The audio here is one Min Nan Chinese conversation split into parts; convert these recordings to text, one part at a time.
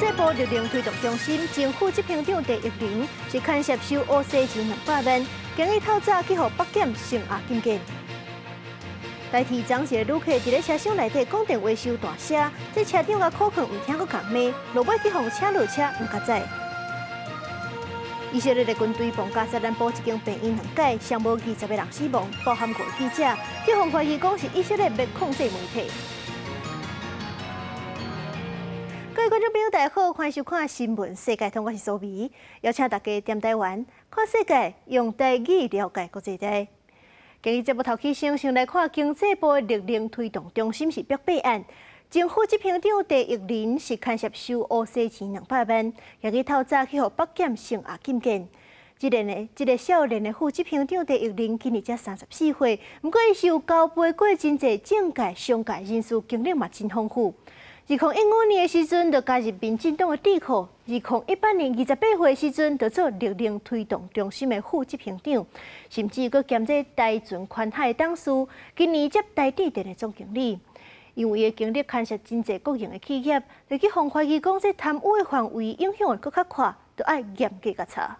濟部綠能推動中心前副執行長鄭玉玲是牽涉收烏西錢200萬，今日透早去予北檢聲押禁見。台鐵昨一个旅客佇咧車廂內底講電話傷大聲，這車長佮顧客毋聽閣共罵，落尾去予請落車毋較知。以色列的軍隊轟加薩南部一間病院兩擺，傷無20個人死亡，包含五个記者，去予懷疑講是以色列欲控制媒體。各位觀眾朋友，大家好，歡迎收看《新聞世界通》，我是蘇美，邀請大家踮台灣看世界，用台語了解國際大。今日節目頭起先，先來看經濟部的綠能推動中心是弊案，前副執行長鄭玉玲是牽涉收烏西錢200萬，今日透早去予北檢聲押禁見。這个少年的副執行長鄭玉玲今年才34歲，毋過伊是有交陪過真濟政界、商界人士，經歷嘛真豐富。2015年的時陣，就加入民進黨的智庫；2018年28歲的時陣，就做綠能推動中心的副執行長，甚至閣兼這台船寬海的董事。今年接台智電的總經理。因為伊的經歷牽涉真濟國營的企業，就去予懷疑講這貪污的範圍影響會閣較闊，就愛嚴格共查。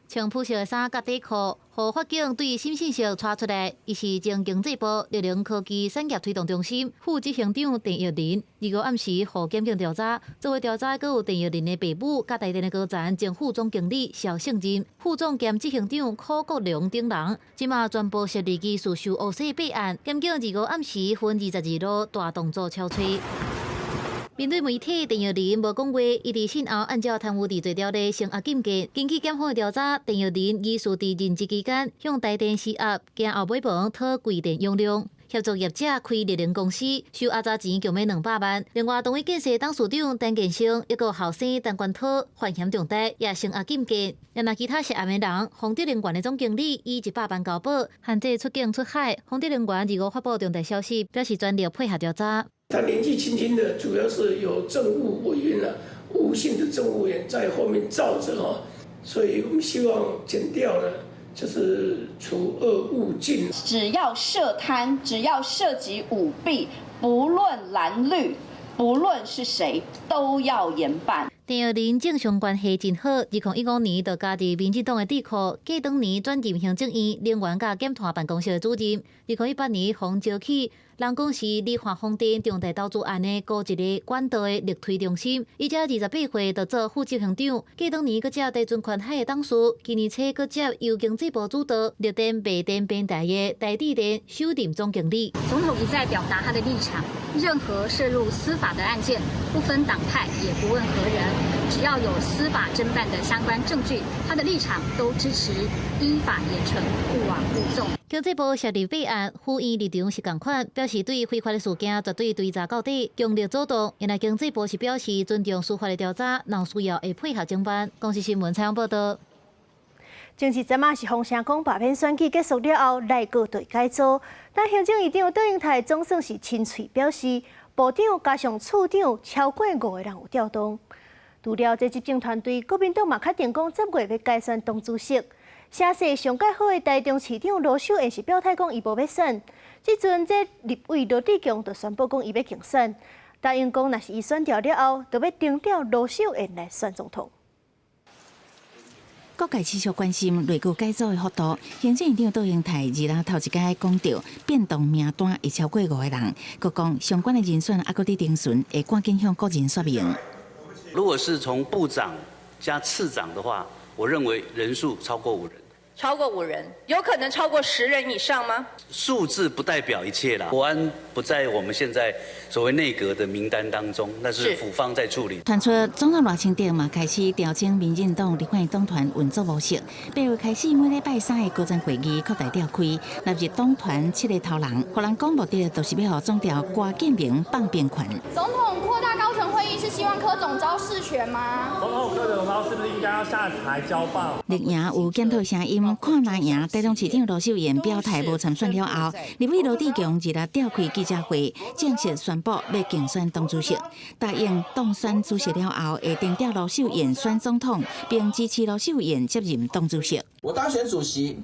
穿膚色的衫佮短褲，予法警對審訊室帶出來。伊是前經濟部綠能科技產業推動中心副執行長鄭玉玲。25暗時，予檢警調查，做伙調查閣有鄭玉玲的爸母，佮台電的高層前副總經理蕭勝仁、副總兼執行長柯國良等人。這馬全部涉入疑似收烏西弊案。檢警25暗時分22路大動作敲揣。面對媒體，鄭玉玲無講話，伊佇訊後按照貪污治罪條例聲押禁見。根據檢方的調查，鄭玉玲疑似佇任職期間向台電施壓，驚後尾盤討貴電容量，協助業者開綠能公司收阿雜錢，共欲200萬。另外，同一建設董事長陳建生，抑閣後生陳冠濤犯嫌重大，也聲押禁見。另其他涉案的人，豐德能源的總經理以100萬交保，限制出境出海。豐德能源25發布重大消息，表示全力配合調查。他年紀輕輕的，主要是有政務委員啊，吳姓的政務委員在後面罩着哈，所以我們希望檢調呢，就是除惡務盡。只要涉貪，只要涉及舞弊，不論藍綠，不論是誰，都要嚴辦。鄭玉玲政商關係真好，2015年就加入民進黨的智庫，過當年轉任行政院能源佮減碳辦公室的主任。2018年予召去，人講是梨奐風電重大投資案的高一个管道的綠推中心，伊才28歲就做副執行長，過當年閣接台船寬海的董事，今年初閣接由經濟部主導綠電賣電平台的台智電首任總經理。總統一再表達他的立場，任何涉入司法的案件，不分黨派，也不問何人，只要有司法偵辦的相關證據，他的立場都支持依法嚴懲，勿枉勿縱。經濟部設立備案，府院立場是仝款，表示對非法的事件絕對追查到底，強力阻擋。原來經濟部是表示尊重司法的調查，若有需要會配合偵辦。公視新聞採訪報道。前一陣仔是風聲講罷免選舉結束了後，內閣就會改組，但行政院長卓榮泰總算是親喙表示，部長加上處長超過五個人有調動。除了這執政團隊，國民黨嘛確定講10月欲改選黨主席。聲勢上蓋好的台中市長盧秀燕是表態講伊無欲選，這陣這立委羅智強就宣布講伊欲競選，答應講若是伊選著了後，就欲征調盧秀燕來選總統。各界持續關心內閣改組的幅度，行政院長卓榮泰二日頭一擺講著變動名單會超過五個人，閣講相關的人選猶閣佇偵訊，會趕緊向國人說明。如果是從部長加次長的話，我認為人數超過五人。超過五人，有可能超過10人以上嗎？數字不代表一切啦。國安不在我們現在所謂內閣的名單當中，那是府方在處理。傳出總統賴清德嘛開始調整民進黨立法黨團運作模式，8月開始每禮拜三的高層會議擴大召開，納入黨團七个頭人，予人講目的就是欲予總調郭建明放兵權。總統擴大高層會議是希望柯總召釋權嗎？總統柯總召是不是應該要下台交棒？綠營有檢討聲音，看藍營台中市長盧秀燕表態無參選了後，立委羅智強二日召開記者會，正式宣布欲競選黨主席，答應當選主席了後會徵調盧秀燕選總統，並支持盧秀燕接任黨主席。我當選主席，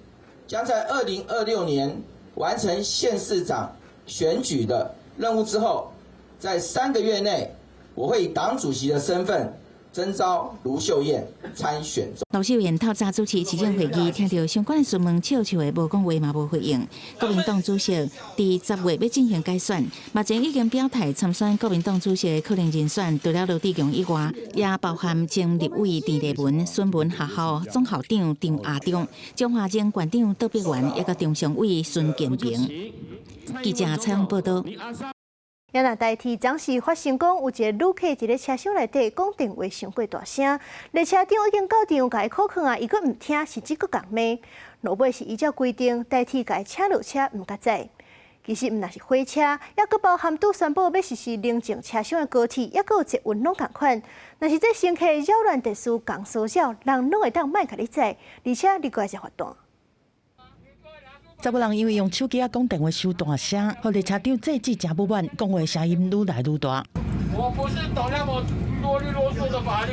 將在2026年完成縣市長選舉的任務之後，在3個月內，我會以黨主席的身份徵召盧秀燕參選。盧秀燕透早主持市政會議，聽著相關的詢問，笑笑的無講話嘛無回應。國民黨主席佇10月欲進行改選，目前已經表態參選國民黨主席的可能人選，除了羅智強以外，也包含前立委鄭麗文、孫文學校總校長張亞中、彰化前縣長杜碧元，以及中常委孫建平。記者採訪報道。也若台鐵昨時發生講，有一个旅客佇咧車廂內底講電話傷過大聲，列車長已經到場共伊口勸啊，伊閣毋聽，甚至閣共罵。落尾是依照規定，台鐵共伊請落車，毋共載。其實毋但是火車，猶閣包含拄宣布欲實施寧靜車廂的高鐵，猶閣有捷運攏仝款。若是這乘客擾亂秩序、共騷擾，人攏會當莫共你載，而且你閣會罰單。查某人因為用手機仔講電話傷大聲，予列車長制止誠不滿，講話聲音愈來愈大。我不是懂那麼囉里囉嗦的法律，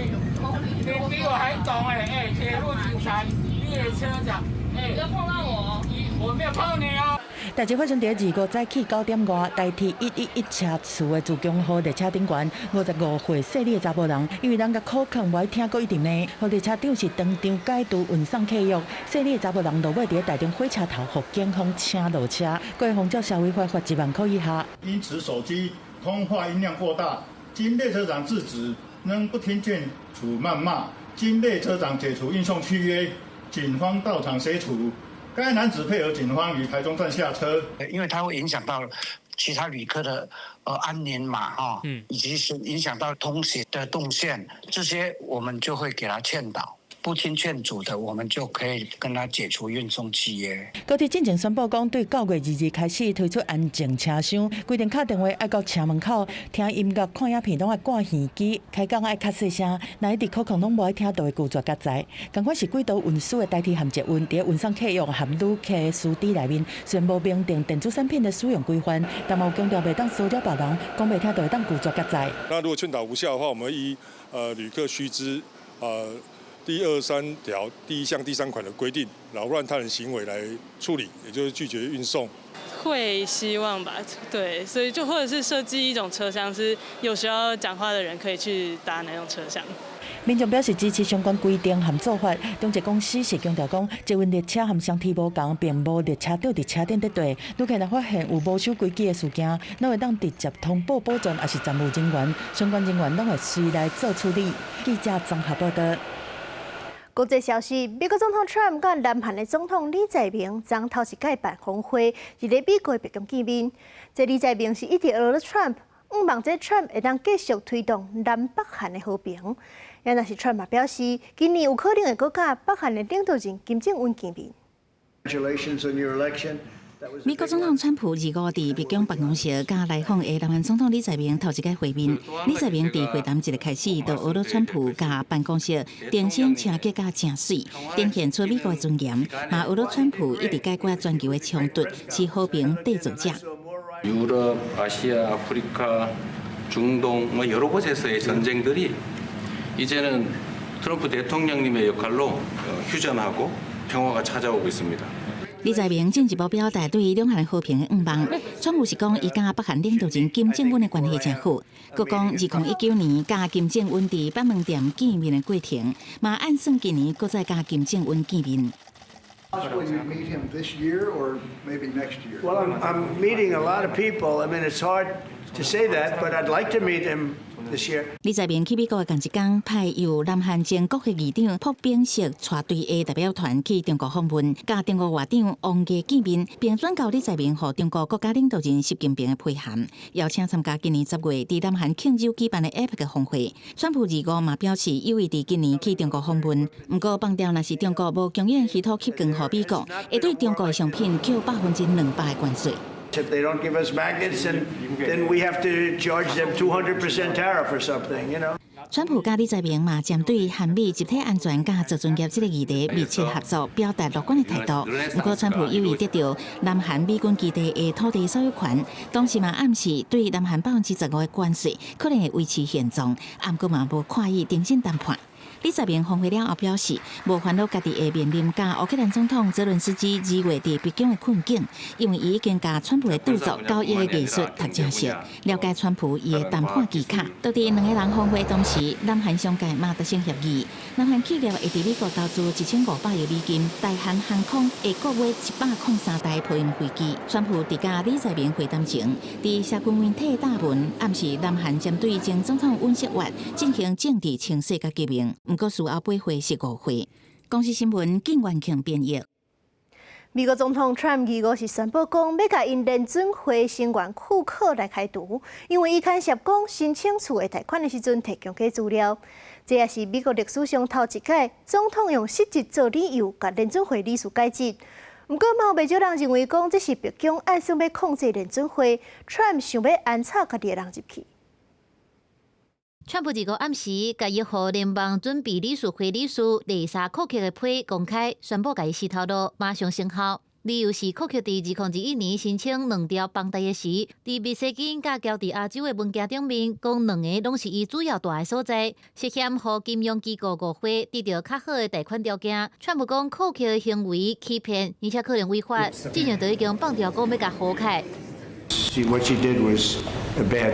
你比我還懂欸！欸，鐵路警察、列車長，欸，不要碰到我，我沒有碰你啊！代誌發生佇25早起9點外，台鐵111車次的自強號列車頂懸，55歲細膩的查埔人，因為人共苦勸無愛聽，閣一直罵，予列車長是當場解除運送契約。細膩的查埔人落尾佇咧台中火車頭，予警方請落車，閣會仿照社會法罰1萬塊以下。因此手機通話音量過大，經列車長制止，仍不聽勸處謾罵，經列車長解除運送契約，警方到場協處。該男子配合警方於台中站下車，因為它會影響到其他旅客的安寧嘛，哈，以及是影響到通行的動線，這些我們就會給他勸導。不聽勸阻的，我們就可以跟他解除運送契約。高鐵進前宣布講，對9月2日開始推出安靜車廂，規定敲電話愛到車門口，聽音樂、看影片攏愛掛耳機，開講愛較細聲，若一直苦勸攏無愛聽，就會拒絕共載。仝款是軌道運輸的台鐵和捷運，佇運送客運和旅客的須知內面，雖然無明定電子產品的使用規範，但嘛有強調袂當騷擾別人，講袂聽就會當拒絕共載。那如果勸導無效的話，我們依旅客須知第23條第一項第三款的規定，擾亂他人行為來處理，也就是拒絕運送。會希望吧，對，所以就或者是設計一種車廂，是有需要講話的人可以去搭那種車廂。民眾表示支持相關規定和做法。中捷公司是強調講，捷運列車和雙鐵無仝，並無列車長佇車頂佇綴。旅客若發現有無守規矩的事件，攏會當直接通報保全，抑是站務人員，相關人員攏會隨來做處理。記者綜合報道。國際消息：美國總統川普佮南韓的總統李在明昨頭一擺辦峰會，佇咧美國白宮見面。這李在明是一直學川普，向望這川普會當繼續推動南北韓的和平。也若是川普表示，今年有可能會閣佮北韓的領導人金正恩見面。 Congratulations on your election. 美國總統川普25佇白宮辦公室，佮來訪的南韓總統李在明頭一擺會面。李在明佇會談一開始，就學著川普共辦公室頂身車格甲誠媠，展現出美國的尊嚴。嘛學著川普一直解決全球的衝突，是和平締造者。 유럽, 아시아, 아프리카, 중동 뭐 여러 곳에서의 전쟁들이 이제는 트럼프 대통령님의 역할로 휴전하고 평화가 찾아오고 있습니다. 李在明進一步表達對兩韓和平的願望。川普是講，伊佮北韓領導人金正恩的關係誠好，閣講2019年佮金正恩佇板門店見面的過程，嘛按算今年閣再佮金正恩見面。 Will you meet him this year or maybe next year? Well, I'm meeting a lot of people. I mean, it's hard to say that, but I'd like to meet him this year. 李在明去美國的仝一工，派由南韓前國會議長朴炳錫帶隊的代表團去中國訪問，佮中國外長王毅見面，並轉交李在明予中國國家領導人習近平的批函，邀請參加今年10月佇南韓慶州舉辦的 APEC 峰會。川普25嘛表示有意佇今年去中國訪問，毋過放調若是中國無供應稀土吸光予美國，會對中國的商品扣200%的關稅。 If they don't give us magnets, then we have to charge them 200% tariff or something. 川普佮李在明嘛，針對韓美集體安全佮造船業這个議題密切合作，表達樂觀的態度。毋過，川普有意得著南韓美軍基地的土地所有權，同時嘛暗示對南韓15%的關稅可能會維持現狀，毋過嘛無看意停止談判。李在明峰會了後表示，無煩惱家己會面臨佮烏克蘭總統澤倫斯基2月佇白宮的困境，因為伊已經共川普的著作《交易的藝術》讀誠熟，了解川普伊的談判技巧。佇兩个人峰會當時，南韓商界嘛達成協議，南韓企業會佇美國投資1500億美金，大韓航空會購買103台波音飛機。川普佇佮李在明會談前，佇社群媒體貼文暗示南韓針對前總統尹錫悅進行政治清洗佮革命，毋過事後駁回是誤會。公視新聞靳元慶編譯。美國總統川普2五是宣布講，欲共𪜶聯準會成員庫克來開除，因為伊牽涉講申請厝的貸款的時陣提供假資料。這也是美國歷史上頭一擺總統用失職做理由，共聯準會理事解職。毋過，嘛有袂少人認為講，這是白宮暗算欲控制聯準會，川普想欲安插家己的人入去。川普2五暗時，共伊予聯邦準備理事會理事麗莎庫克的批公開宣布，共伊辭頭路馬上生效。理由是庫克佇2021年申請兩條房貸的時，佇密西根佮喬治亞州的文件頂面，講兩个攏是伊主要蹛的所在，涉嫌予金融機構誤會，得著較好的貸款條件。川普講庫克的行為欺騙，而且可能違法，之前就已經放調講欲共予開。 What she did was bad,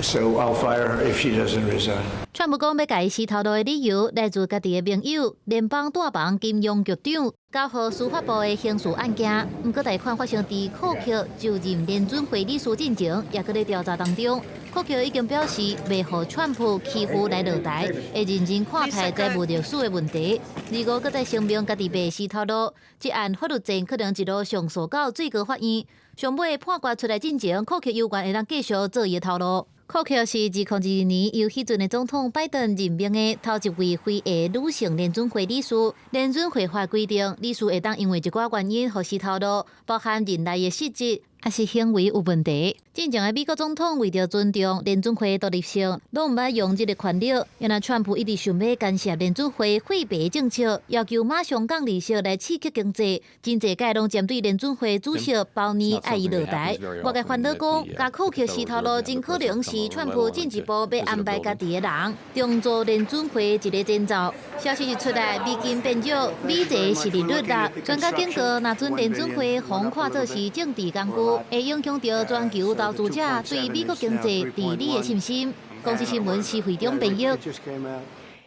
so I'll fire her if she doesn't resign. 川普講欲共伊辭頭路的理由，來自家己的盟友聯邦貸房金融局長交予司法部的刑事案件。毋過貸款發生佇庫克就任聯準會理事進前，也閣咧調查當中。庫克已經表示，袂予川普欺負來落台，會認真看待債務歷史的問題。二五閣再聲明家己袂辭頭路，這案法律戰可能一路上訴到最高法院。上尾判決出來進前，庫克猶原會當繼續做伊的頭路。庫克是2022年由彼陣的總統拜登任命的頭一位非裔女性聯準會理事。聯準會法規定，理事會當因為一寡原因予辭頭路，包含任內的失職，抑是行為有問題。進前的美國總統為著尊重聯準會獨立性，攏毋捌用這个權力。原來川普一直想欲干涉聯準會貨幣政策，要求馬上降利息來刺激經濟。真濟屆攏針對聯準會主席鮑爾愛伊落台。外界煩惱講，共庫克辭頭路真可能是川普進一步欲安排家己的人，重組聯準會一个前奏。消息一出來，美金變弱，美債殖利率落。專家警告，若準聯準會予人看做是政治工具，會影響著全球投資者對美國經濟治理的信心。公視新聞施惠中編譯。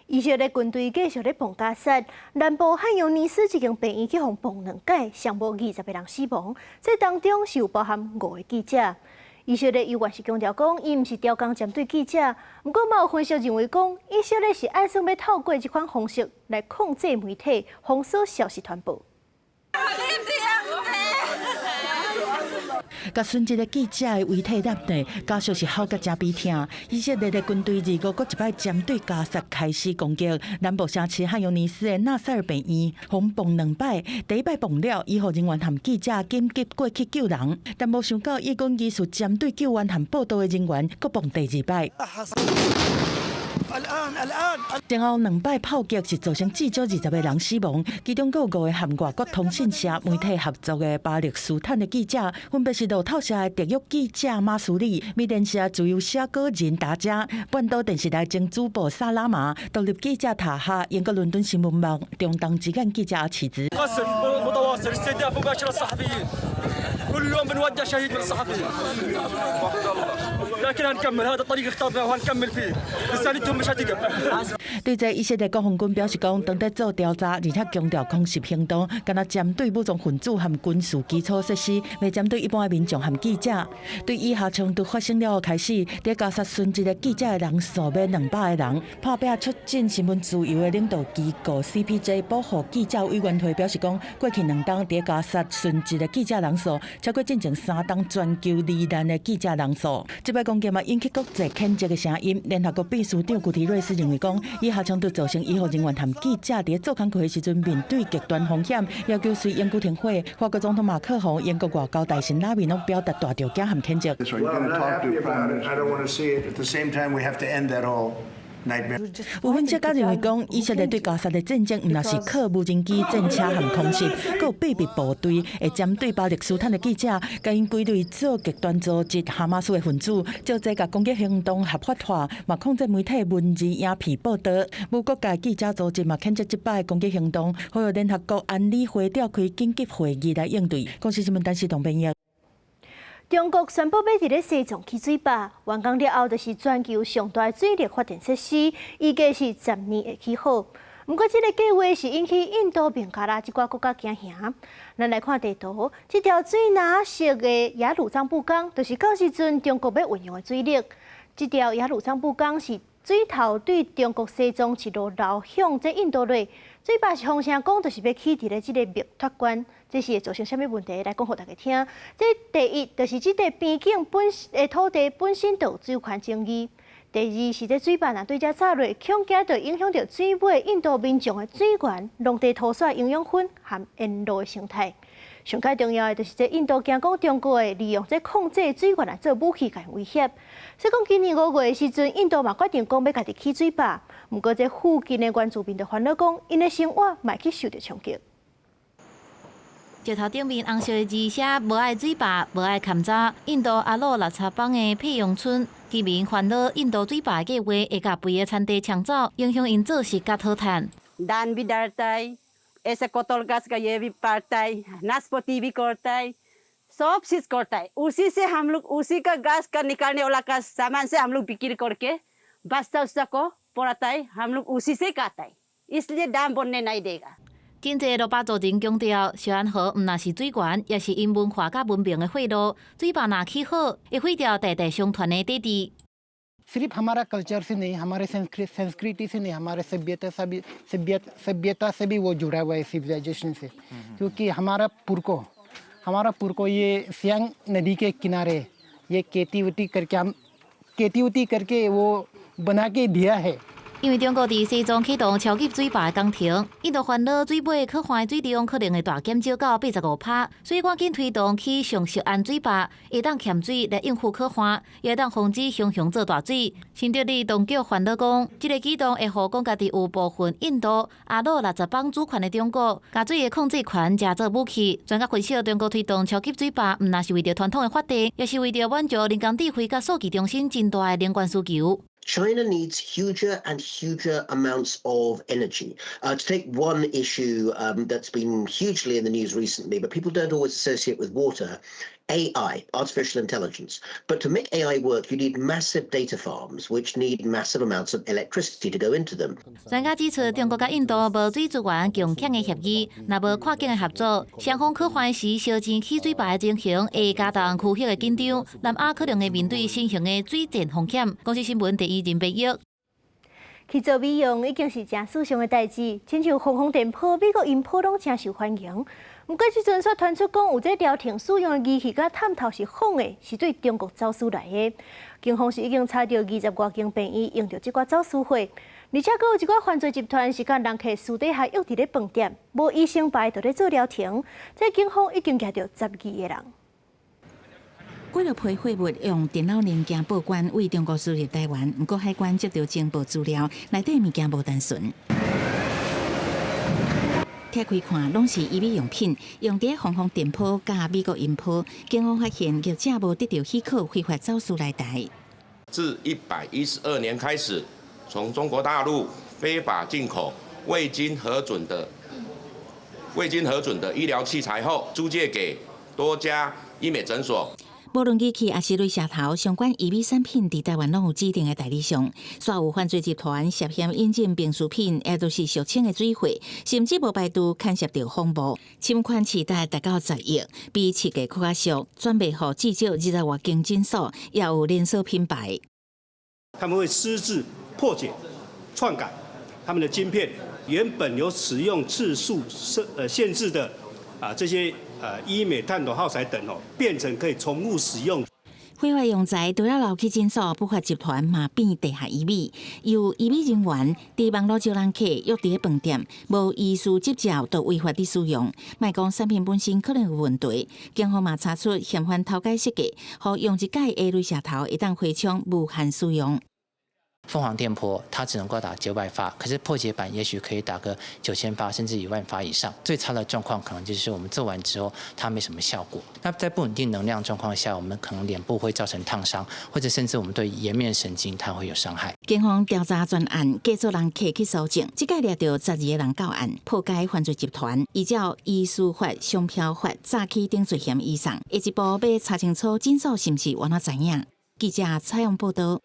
以色列軍隊繼續咧爆加薩，南部漢尤尼斯這間病院去予爆兩擺，上無20個人死亡，這當中是有包含五个記者。以色列猶原是強調講，伊毋是專工針對記者，毋過嘛有分析認為講，以色列是按算欲透過這款方式來控制媒體，封鎖消息傳播。共殉職的記者的遺體納內，家屬是哭甲誠悲痛。以色列的軍隊2五閣一擺針對加薩開始攻擊，南部城市漢尤尼斯的納賽爾病院，予爆兩擺，第一擺爆了，醫護人員和記者緊急過去救人，但無想到以軍疑似針對救援和報道的人員，閣爆第二擺。前後兩擺炮擊是造成至少20個人死亡，其中閣有五个和外國通訊社媒體合作的巴勒斯坦的記者，分別是路透社的特約記者馬蘇里、美聯社自由寫稿人達加、半島電視台前主播薩拉瑪、獨立記者塔哈、英國倫敦新聞網中東之眼記者阿奇茲。對這以色列國防軍表示講，當佇做調查，而且強調空襲行動，敢若針對武裝分子和軍事基礎設施，袂針對一般的民眾和記者。對以哈衝突發生了後開始，佇加薩殉職的記者的人數欲200個人。拍拚促進新聞自由的領導機構 CPJ 保護記者委員會表示講，過去兩冬佇加薩殉職的記者人數超過進前三冬全球罹難的記者人數。這擺攻擊嘛引起國際譴責的聲音。聯合國秘書長古提瑞斯認為講，以哈衝突造成醫護人員和記者佇做工課的時陣面對極端風險，要求隨永久停火。法國總統馬克宏、英國外交大臣拉米攏表達大著驚和譴責。 Well, I'm not happy about it. I don't want to see it. At the same time, we have to end that whole nightmare. 有分析家認為講，以色列對加薩的戰爭，毋但是靠無人機、戰車和空襲，閣有秘密部隊會針對巴勒斯坦的記者，共𪜶歸類做極端組織哈馬斯的分子，藉這共攻擊行動合法化，嘛控制媒體文字、影片報導。無國界記者組織嘛譴責這擺攻擊行動，呼籲聯合國安理會召開緊急會議來應對。公視新聞陳時東編譯。中國宣布欲佇咧西藏起水壩，完工了後就是全球上大水力發電設施，預計是10年會起好。毋過，這个計畫是引起印度、孟加拉這寡國家驚嚇。咱來看地圖，這條水藍色的雅魯藏布江，就是到時陣中國欲運用的水力。這條雅魯藏布江是水頭對中國西藏一路流向這印度內。水壩是風聲講，就是欲起佇咧這个墨脫縣，這是會造成啥物問題？來講予大家聽。這第一，就是這塊邊境本的土地本身就有主權爭議。第二是這水壩若對遮炸落，恐驚就影響著水尾印度民眾的水源、農地土壤營養分和沿路的生態。上蓋重要的就是這印度驚講中國會利用這控制水源來做武器，共威脅。所以講今年5月的時陣，印度嘛決定講欲家己起水壩，毋過這附近的原住民就煩惱講，𪜶的生活嘛會去受著衝擊。石頭頂面紅色的字寫無愛水壩，無愛勘查。印度阿魯納查邦的佩用村居民煩惱印度水壩的計劃會共肥的田地搶走，影響𪜶做食佮討趁。 धान भी डरता है, ऐसे कटहल गाछ का ये भी पड़ता है, नाशपाती भी करता है, सब चीज करता है। उसी से हम लोग उसी का गाछ का निकालने वाला का सामान से हम लोग बिक्री करके बच्चा उच्चा को पढ़ाता है, हम लोग उसी से खाता है, इसलिए दाम बढ़ने नहीं देगा。真濟珞巴族人強調，錫安河毋但是水源，也是𪜶文化佮文明的血路。水壩若起好，會毀掉代代相傳的底蘊。 सिर्फ हमारा कल्चर से नहीं, हमारे संस्कृति से नहीं, हमारे सभ्यता से भी सभ्यता से भी वो जुड़ा हुआ है, सिविलाइजेशन से, क्योंकि हमारा पुरखों ये सियांग नदी के किनारे ये खेती वेती करके, हम खेती वेती करके वो बना के दिया है。因為中國佇西藏啟動超級水壩的工程，印度煩惱水尾可旱的水量可能會大減少到85%，所以趕緊推動起上錫安水壩，會當欠水來應付可旱，也會當防止熊熊做大水。新德里當局煩惱講，這个舉動會予講家己有部分印度阿魯納查邦主權的中國，共水的控制權成做武器。專家分析，中國推動超級水壩，毋但是為著傳統的發電，也是為著滿足人工智慧佮數據中心真大的能源需求。 China needs huger and huger amounts of energy. To take one issue that's been hugely in the news recently, but people don't always associate with water, AI, artificial intelligence. But to make AI work, you need massive data farms, which need massive amounts of electricity to go into them. 專家指出，中國佮印度無水資源共享的協議，若無跨境的合作，雙方可旱時燒錢起水壩的情形，會加重區域的緊張。南亞可能會面對新型的水戰風險。公視新聞第一人編譯。去做美容已經是誠時尚的代誌，親像紅紅電波、美國音波攏誠受歡迎。毋過這陣煞傳出講，有這療程使用的儀器佮探頭是仿的，是對中國走私來的。警方是已經查著20外間病院用著這寡走私貨，而且閣有一寡犯罪集團是共人客私底下約佇咧飯店，無醫生牌就咧做療程。這警方已經舉著12個人。幾落批貨物用電腦零件報關，對中國輸入台灣，毋過海關接著情報資料，內底物件無單純。拆開看，攏是醫美用品，用佇紅紅電波佮美國音波，警方發現業者無得著許可，非法走私來台。自112年開始，從中國大陸非法進口未經核准的醫療器材後，租借給多家醫美診所。無論儀器抑是鐳射頭，相關醫美產品佇台灣攏有指定的代理商。煞有犯罪集團涉嫌引進病輸品，也就是俗稱的水貨，甚至無牌照牽涉著謊報，侵權市值達到10億，比市價閣較俗，轉賣予至少20外間診所，也有連鎖品牌。他們會私自破解、篡改他們的晶片，原本有使用次數設限制的啊這些醫美探頭耗材等哦，變成可以重複使用。非法用材除了流去診所，不法集團嘛變地下醫美，由醫美人員佇網路招人客約佇飯店，無醫師執照就違法佇使用。莫講產品本身可能有問題，警方嘛查出嫌犯偷改設計，予用一擺的鐳射頭會當回充無限使用。鳳凰電波它只能夠打900發，可是破解版也許可以打個9000發甚至1萬發以上。最差的狀況可能就是我們做完之後，它沒什麼效果。那在不穩定能量狀況下，我們可能臉部會造成燙傷，或者甚至我們對顏面神經它會有傷害。警方調查全案，繼續人客去搜證，這屆掠著12個人到案，破解犯罪集團，依照醫師法、商標法、詐欺等罪嫌移送，下一步欲查清楚診所是毋是原來知影。記者採訪報道。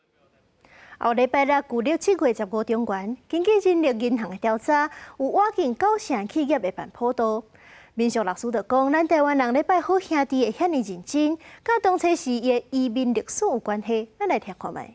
後禮拜六，舊曆7月15中元，根據人力銀行的調查，有倚近九成企業會辦普渡。民俗老師就講，咱台灣人咧拜好兄弟會遐爾認真，佮當初時的移民歷史有關係。咱來聽看覓。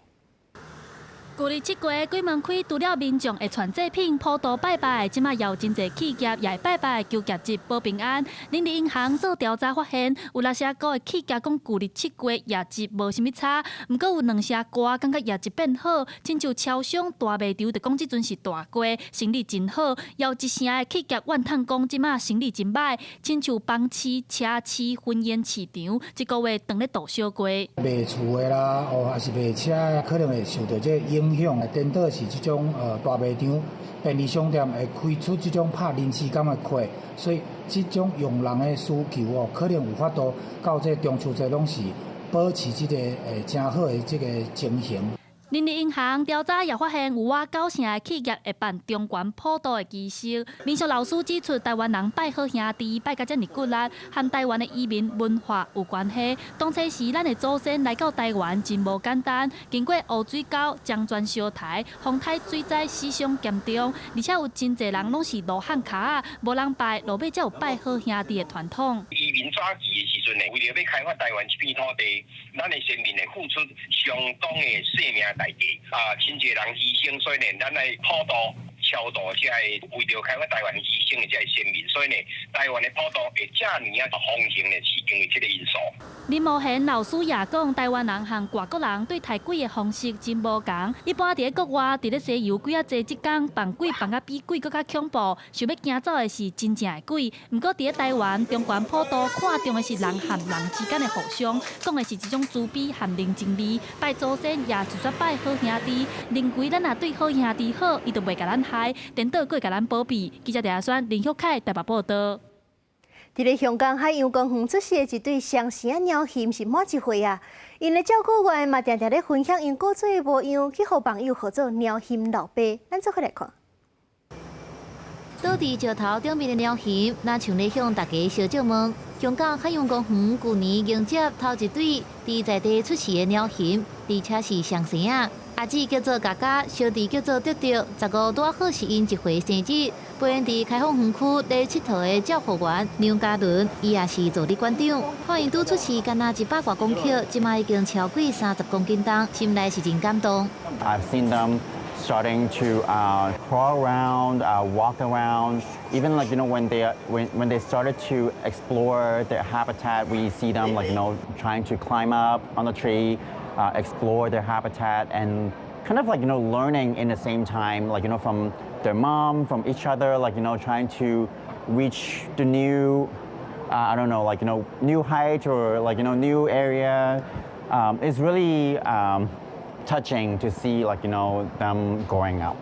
舊曆7月，鬼門開，除了民眾會傳祭品、普渡拜拜，這馬也有真濟企業也會拜拜求業績保平安。人力銀行做調查發現，有六成五的企業講舊曆7月業績無啥物差，毋過有兩成外感覺業績變好，親像超商大賣場就講這陣是大月，生意真好。也有一成的企業怨嘆講這馬生意真䆀，親像房市、車市、婚宴市場，這個月當咧度小月。賣厝的啦，哦，抑是賣車，可能會受著這個影響。顛倒是這種大賣場、便利商店會開出這種拍臨時工的課，所以這種用人的需求哦，可能有法度到這中秋節攏是保持這個誠好的這個情形。人力銀行調查也發現，有倚九成的企業會辦中元普渡的儀式。民俗老師指出，台灣人拜好兄弟，拜甲遮爾骨力，和台灣的移民文化有關係。當初時，咱的祖先來到台灣真無簡單，經過烏水溝、漳泉燒台、風颱水災，死傷嚴重，而且有真濟人攏是路漢跤仔，無人拜，落尾才有拜好兄弟的傳統。移民早期的時陣呢，為著欲開發台灣這片土地，咱的先民會付出相當的性命代價啊，真濟人犧牲，所以呢，咱來普渡超度這个為著開發台灣犧牲的這个先民，所以呢，台灣的普渡會遮爾仔風行呢，是因為這個因素。林茂賢老師也講，台灣人和外國人對刣鬼的方式真無仝。一般佇咧國外，佇咧西遊幾仔濟這工扮鬼扮甲比鬼閣較恐怖，想欲驚走的是真正的鬼。毋過佇咧台灣，中元普渡看重的是人和人之間的互相，講的是一種慈悲和人情味。拜祖先也就煞拜好兄弟，認為咱若對好兄弟好，伊就袂共咱害，顛倒閣會共咱保庇。記者鄭亞軒、林旭凱台北報道。佇咧香港海洋公園出世的一對雙生仔貓熊是滿一歲啊！𪜶的照顧員嘛，定定咧分享𪜶古早的模樣，去予網友號做貓熊老爸。咱做伙來看。倒佇石頭頂面的貓熊，若像咧向大家相借問。香港海洋公園舊年迎接頭一對佇在地出世的貓熊，而且是雙生仔。阿姊叫做嘉嘉，小弟叫做德德。15拄好是𪜶1歲生日。陪𪜶佇開放園區咧𨑨迌的照護員梁嘉倫，伊也是助理館長。看𪜶拄出世，敢若100外公克，這馬已經超過30公斤重，心內是真感動。 I've seen them starting to crawl around, walk around. Even like when they started to explore their habitat, we see them like trying to climb up on the tree, explore their habitat, and kind of like learning in the same time, like from their mom, from each other, like trying to reach the new, I don't know, like new height or like new area. It's really touching to see like them growing up.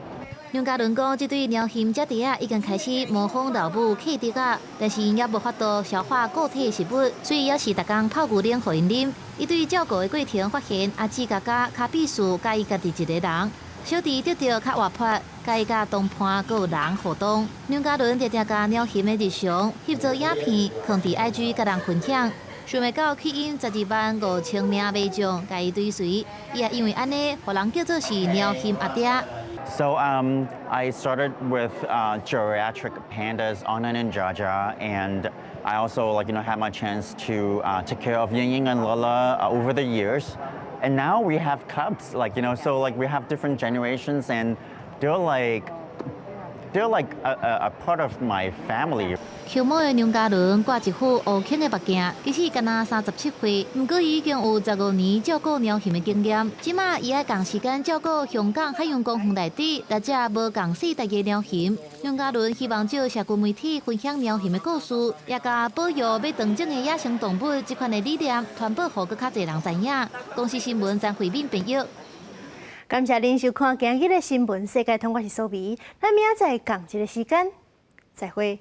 梁嘉倫講，這對貓熊這弟仔已經開始模仿老母吭滴仔，但是𪜶猶無法度消化固體食物，所以猶是逐工泡牛奶予𪜶啉。伊對照顧的過程發現，阿姊嘉嘉較鄙視佮伊家己一個人，小弟德德較活潑，佮伊佮同伴閣有人互動。梁嘉倫定定共貓熊的日常翕做影片，放佇 IG 佮人分享。想袂到吸引12萬5千名民眾共伊追隨，伊也因為按呢，予人叫做是貓熊阿爹。 So I started with geriatric pandas, Anan and Jaja, and I also like had my chance to take care of Ying Ying and Lola over the years. And now we have cubs, like so like we have different generations, and they're like a part of my family. 熊貓的梁嘉倫掛一副烏框的目鏡，其實敢若37歲，毋過伊已經有15年照顧貓熊的經驗。這馬伊愛仝時間照顧香港海洋公園內底六隻無仝世代的貓熊。梁嘉倫希望藉社群媒體分享貓熊的故事，也共保育欲斷種的野生動物這款的理念傳播予閣較濟人知影。公視新聞張慧敏編譯。感謝您收看今日的新聞世界通，我是蘇美，咱明仔載仝一个時間，再會。